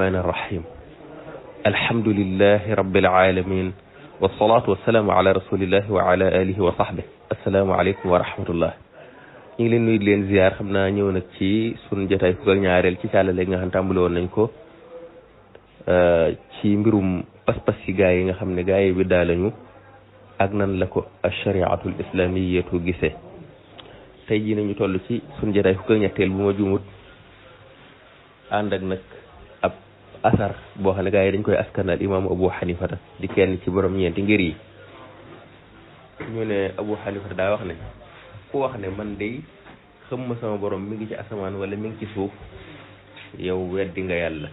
الرحمن الرحيم الحمد لله رب العالمين والصلاة والسلام على رسول الله وعلى آله وصحبه السلام عليكم ورحمة الله ñu ngi leen nuyu di leen ziar xam naa ñëw nag ci sunu jotaay fukk ak ñaareel ci càllale nga xam tàmbali woon nañ ko ci mbirum pas-pas ci gaa yi nga xam ne gaa yi bi daa lañu ak nan la ko ashariatul islamiyatu gisee tey jii nañu toll ci sunu jotaay fukk ak ñetteel bu ma juumut ànd ak nag ab asar boo xam ne gaa yi dañ koy askanal imaamu Abu Hanifata di kenn ci borom ñeenti ngir yi ñu ne Abu Hanifata daa wax ne ku wax ne man de xam ma sama borom mi ngi ci asamaan wala mi ngi ci suuf yow weddi nga yàlla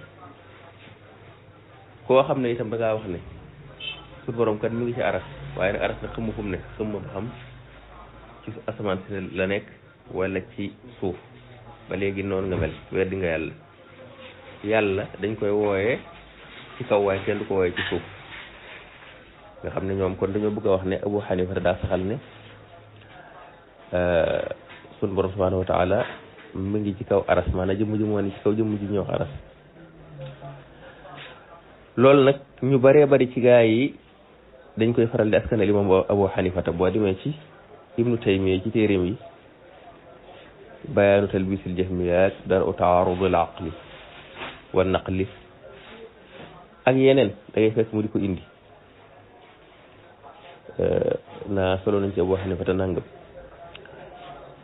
koo xam ne itam da ngaa wax ne su borom kat mi ngi ci aras waaye nag aras nag xamu fu mu ne xam ma ba xam ci asamaan si la nekk wala ci suuf ba léegi noonu nga mel weddi nga yàlla yàlla dañ koy wooyee ci kaw waaye kenn du ko wooyee ci suuf nga xam ne ñoom kon dañoo bëgg a wax ne Abu Hanifa daa saxal ne sun borom subhanahu wa taala mi ngi ci kaw aras maanaam jëmm ji moo ne ci kaw jëmm ji ñuy wax aras loolu nag ñu bëree bëri ci gaa yi dañ koy faral di askanal imam Abu Hanifata boo demee ci Ibnu Taymiya ci téeréem yi bayaanu talbisil jahmiyaat daru taarudul aqli wa naqli ak yeneen da ngay fekk mu di ko indi naa solo nañ ci Abu Hanifata nangam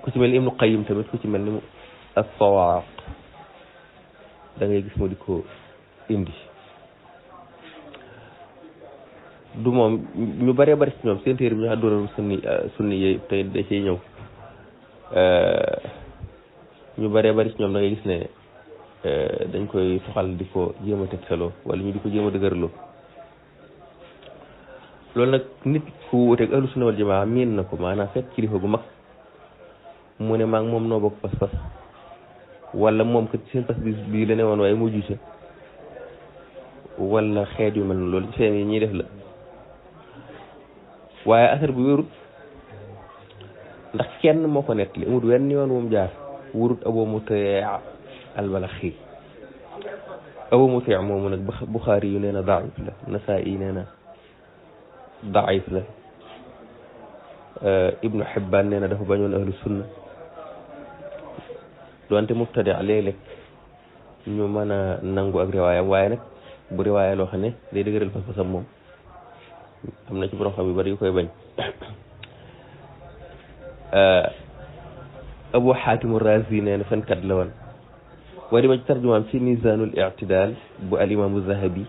ku ci mel ni Ibnu Qayyim tamit ku ci mel ni as-Sawaaq da ngay gis mu di ko indi du moom ñu bëree bëri ci ñoom seen téere bi ñu addoral sunni yi tey da ciy ñëw ñu bëree bëri ci ñoom da ngay gis ne dañ koy soxal di ko jéem a tegtaloo wala ñu di ko jéem a dëgërloo loolu nag nit ku wuteeg ahlu sunna wal jamaa miin na ko maanaam fekk kilifa gu mag mu ne maa ngi moom noo bokk pas-pas wala moom kat seen pas bii la ne woon waaye mujj ca wala xeet yu mel noonu loolu ci seen yi ñuy def la waaye affaire bu wérut ndax kenn moo ko nettali amul wenn yoon moom jaar wurut Abu Mutii al-Balakhi Abu Mutii moomu nag Buxaari yu nee na daif la Nasaa'i nee na daif la Ibnu Hibbaan nee na dafa bañoon ahlu sunna doonte mubtadi léeg-léeg ñu mën a nangu ak riwaayam waaye nag bu riwaaya loo xam ne day dëgëral pas-pasam moom am na ci borom xam yu bari yu koy bañ Abu Xaatim Raazi nee na fenkat la woon boo demee ci tarjumaam ci Mizaanul I'tidaal bu al imaamu Zahabi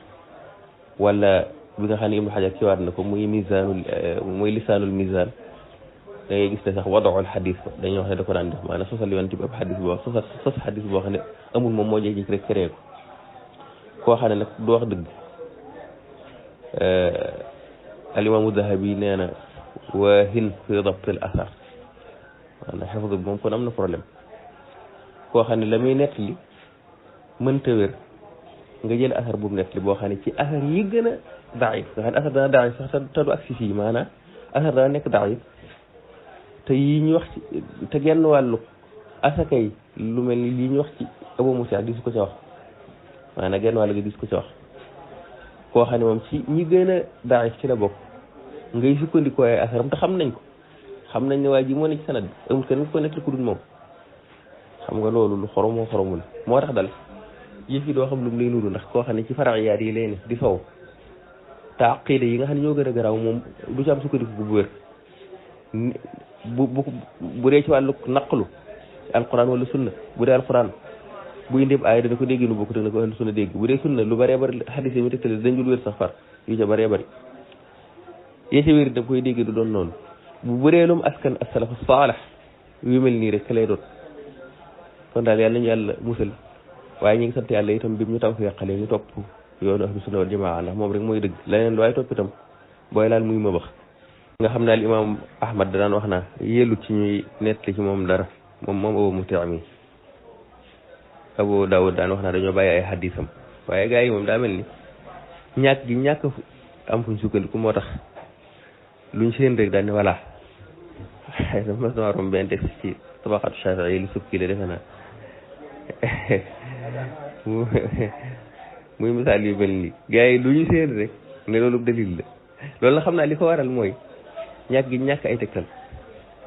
wala bi nga xam ne Ibnu Hajar ci waat na ko muy lisaanul mizaan da ngay gis ne sax wadaul xadis dañuy wax ne da ko daan def maanaam sosal yoon ci ab xadis boo sos xadis boo xam ne amul moom moo jékki rek créé ko koo xam ne nag du wax dëgg alimaamu Dahabi nee na waahin fi dabtil asar maanaam xefdu bi moom kon am na problème koo xam ne la muy nettali mënta wér nga jël asar bu mu nettali boo xam ne ci asar yi gën a daif nga xam ne asar dana daif sax te du ak si fii maanaam asar dana nekk daif te yi ñu wax ci te genn wàllu asaka yi lu mel ni lii ñu wax ci Abu Musa di su ko ca wax maanaam genn wàllu gi di su ko ca wax koo xam ne moom ci ñi gën a daif ci la bokk ngay sukkandikoo ay asaram te xam nañ ko xam nañ ne waa ji moo ne ci sanad bi amul kenn ko nekk ku dul moom xam nga loolu lu xoromoo xoromul moo tax dal yëf yi doo xam lu mu lay nuru ndax koo xam ne ci fara'iyaat yi lay ne di sow te aqida yi nga xam ne ñoo gën a garaaw moom du ci am sukkandiku bu wér bu dee ci wàllu naqlu alquran wala sunna bu dee alquran bu indi aaya dana ko dégg nu bokk dana ko ahlu sunna dégg bu dee sunna lu bëree bëri xadis yi mu tegtale dañ dul wér sax far yu ca bëree bëri yee ca wér da koy dégg du doon noonu bu bëree lum askan as-salaf as-salih yu mel nii rek lay doon kon daal yàlla nañu yàlla musal waaye ñu ngi sant yàlla itam bi ñu taw feqale ñu topp yoonu ahlu sunna wal jamaa ndax moom rek mooy dëgg leneen lu waaye topp itam booy laal muy ma bax nga xam ne al imam Ahmad da daan wax naa yellut ci ñuy nettali ci moom dara moom Abu Mutii mi Abu Daawud daan wax naa dañoo bàyyi ay xadisam waaye gars yi moom daa mel ni ñàkk am fuñ sukkandiku moo tax luñ seen rek daal ne voilà mas na waroon benn texte ci tabaqatu Shaafi'i li Subki la defe naa muy misaal yu mel nii gars yi lu ñu seen rek ne loolu dalil la loolu la xam naa li ko waral mooy ñàkk gi ñàkk ay tegtal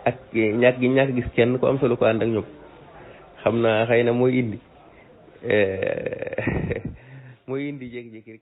ak ñàkk gi ñàkk gis kenn ku am solo ko ànd ak ñoom xam naa xëy na mooy indi jékki-jékki rek